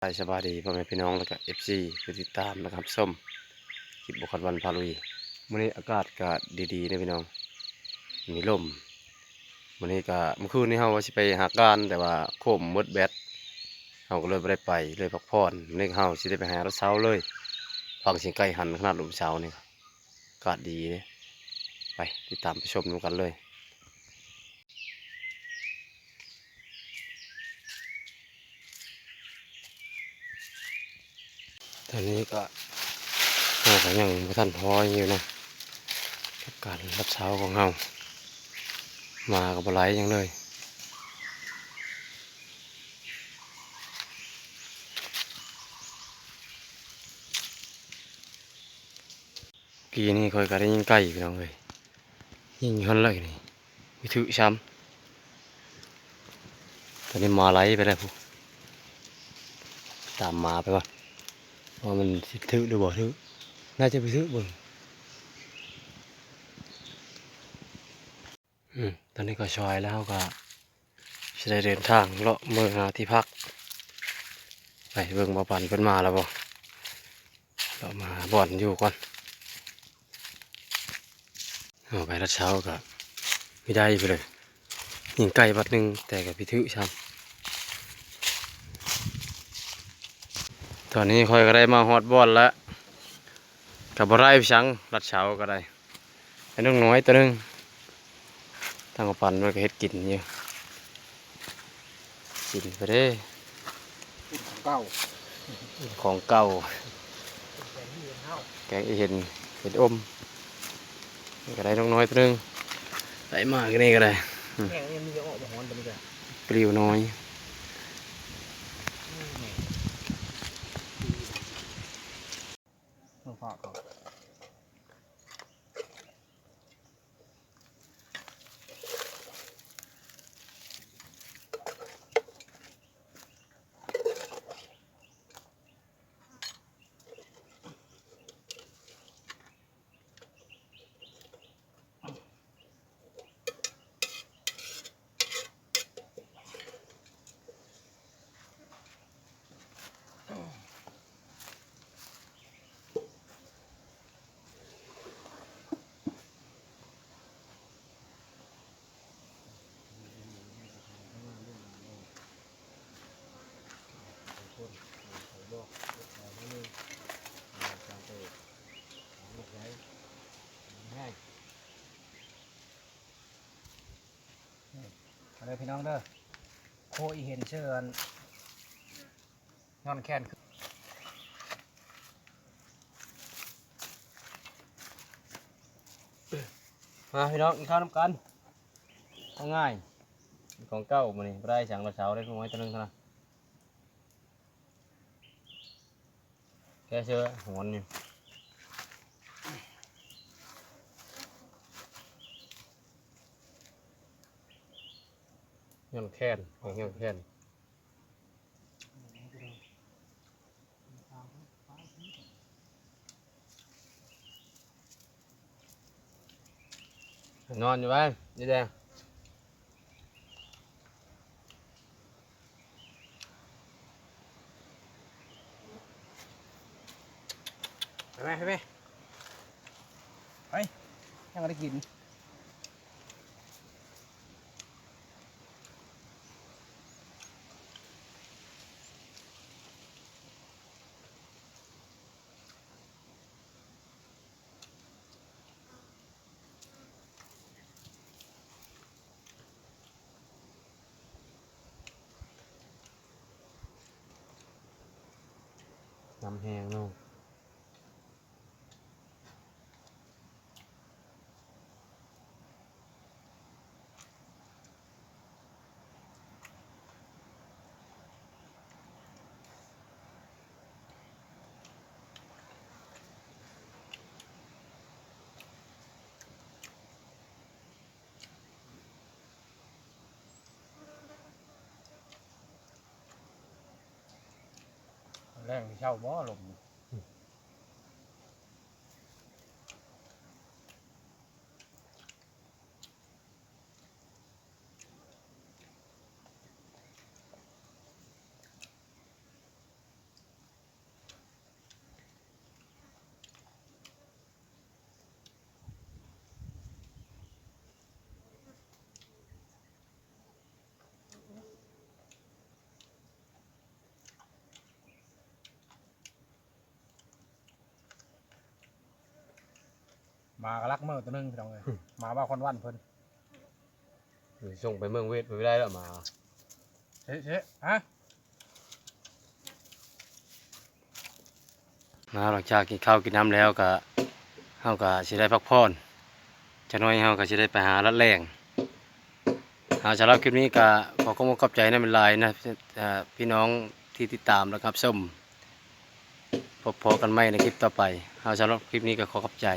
ສະບາຍດີພໍ່ແມ່ພີ່ນ້ອງ ແລ້ວກະເອັຟຊີ ຜູ້ຕິດຕາມ ແລ້ວກະຮັບຊົມຄລິບບໍ່ຄາດຝັນພາລຸຍ. ມື້ນີ້ອາກາດກະດີໆເດ້ພີ່ນ້ອງ ມີລົມ. ມື້ນີ້ກະ ມື້ຄືນນີ້ເຮົາວ່າຊິໄປຫາການ ແຕ່ວ່າໂຄມໝົດແບັດ ເຮົາກະເລີຍບໍ່ໄດ້ໄປ ເລີຍພັກຜ່ອນ. ມື້ນີ້ເຮົາຊິໄດ້ໄປຫາລາດເຊົາເລີຍ ຟັງສຽງໄກ່ຫັນຂະໜາດ ລົມເຊົ້ານີ້. ອາກາດດີເດ້ ໄປຕິດຕາມໄປຊົມນຳກັນເລີຍ. ຕອນນີ້ກະ ເຮົາກະຍັງບໍ່ທັນພໍຢູ່ນະ ກັບການລາດເຊົ້າຂອງເຮົາ ມາກະບໍ່ໄຫຼຫຍັງເລີຍ. ກີ້ນີ້ຂ້ອຍກະໄດ້ຍິງໄກ່ພີ່ນ້ອງເອີຍ ຍິງຢູ່ຫັ້ນແຫຼະນີ້ ບໍ່ຖືກຊ້ຳ. ຕອນນີ້ໝາໄຫຼໄປແລ້ວພຸ້ນ ຕາມໝາໄປກ່ອນ ວ່າມັນຊິຖືກຫຼືບໍ່ຖືກ ໜ້າຈະບໍ່ຖືກເບິ່ງ. ອືມ ຕອນນີ້ກະສວາຍແລ້ວ ເຮົາກະຊິໄດ້ເດີນທາງເລາະເມືອຫາທີ່ພັກ ໄປເບິ່ງບ່າວປັນເພິ່ນມາແລ້ວບໍ່ ເລາະມາຫາບ່ອນຢູ່ກ່ອນ. ເອົາໄປລາດເຊົ້າກະມີໄດ້ພຸ້ນເລີຍ ຍິງໄກ່ບາດໜຶ່ງ ແຕ່ກະບໍ່ຖືກຊ້ຳ. ຕອນນີ້ຂ້ອຍກະໄດ້ມາຮອດບ່ອນແລ້ວ ກະບໍ່ໄດ້ຫຍັງ ລາດເຊົ້າກະໄດ້ ໄດ້ນົກນ້ອຍໂຕໜຶ່ງ ທາງບ່າວປັນເພິ່ນກະເຮັດກິນຢູ່ ກິນໄປເດ້ ກິນຂອງເກົ່າ ກິນຂອງເກົ່າ ແກງອີ່ເຫັນ ເຫັດອົມ ນີ້ກະໄດ້ນົກນ້ອຍໂຕໜຶ່ງ ໄດ້ມາກະນີ້ກະໄດ້ ອືມ ແກງນີ້ມັນຈະອອກບໍ່ຮ້ອນປານນີ້ກະ ປລິວນ້ອຍ ອືມ ເບິ່ງຟ້າເຂົາ. ມາເດີພີ່ນ້ອງເດີ ໂຄອີເຫັນເຊີອັນ ຍ້ອນແຄ້ນ ມາພີ່ນ້ອງ ກິນເຂົ້ານຳກັນ ເອົາງ່າຍ ຂອງເກົ່າມື້ນີ້ ບໍ່ໄດ້ຫຍັງ ລາດເຊົ້າໄດ້ໜ້ອຍໂຕໜຶ່ງເທົ່ານັ້ນ. ແກເຊື່ອ ຮ້ອນຢູ່ ຍ້ອນແຄ້ນ ຍ້ອນແຄ້ນ ນອນຢູ່ໄວ້ ນີ້ແດງ. ໄປໄປ ໄປໄປ ໄປ ຍັງບໍ່ໄດ້ກິນ. ນ້ຳແຮງເນາະ. ແລງຊິເຊົາບໍ່ລົມ? ອ ໝາກໍລັກເມີໂຕໜຶ່ງ ພີ່ນ້ອງເອີຍ. ໝາວ່າຄອນວັນເພິ່ນ ສົ່ງໄປເມືອງເວດບໍ່ໄດ້ແລ້ວໝາ. ເຊະ ເຊະ ຮະ ມາ ຫຼັງຈາກກິນເຂົ້າກິນນ້ຳແລ້ວກະ ເຮົາກະຊິໄດ້ພັກຜ່ອນຈັກໜ້ອຍ, ເຮົາກະຊິໄດ້ໄປຫາລັດແລ່ງ. ເອົາ ສຳລັບຄລິບນີ້ກະຂໍຂອບອົກຂອບໃຈນຳຫຼາຍນະ ເອີ ພີ່ນ້ອງທີ່ຕິດຕາມ ແລະ ຮັບຊົມ. ພົບພໍ້ກັນໃໝ່ໃນຄລິບຕໍ່ໄປ. ເອົາ ສຳລັບຄລິບນີ້ກໍຂໍຂອບໃຈ.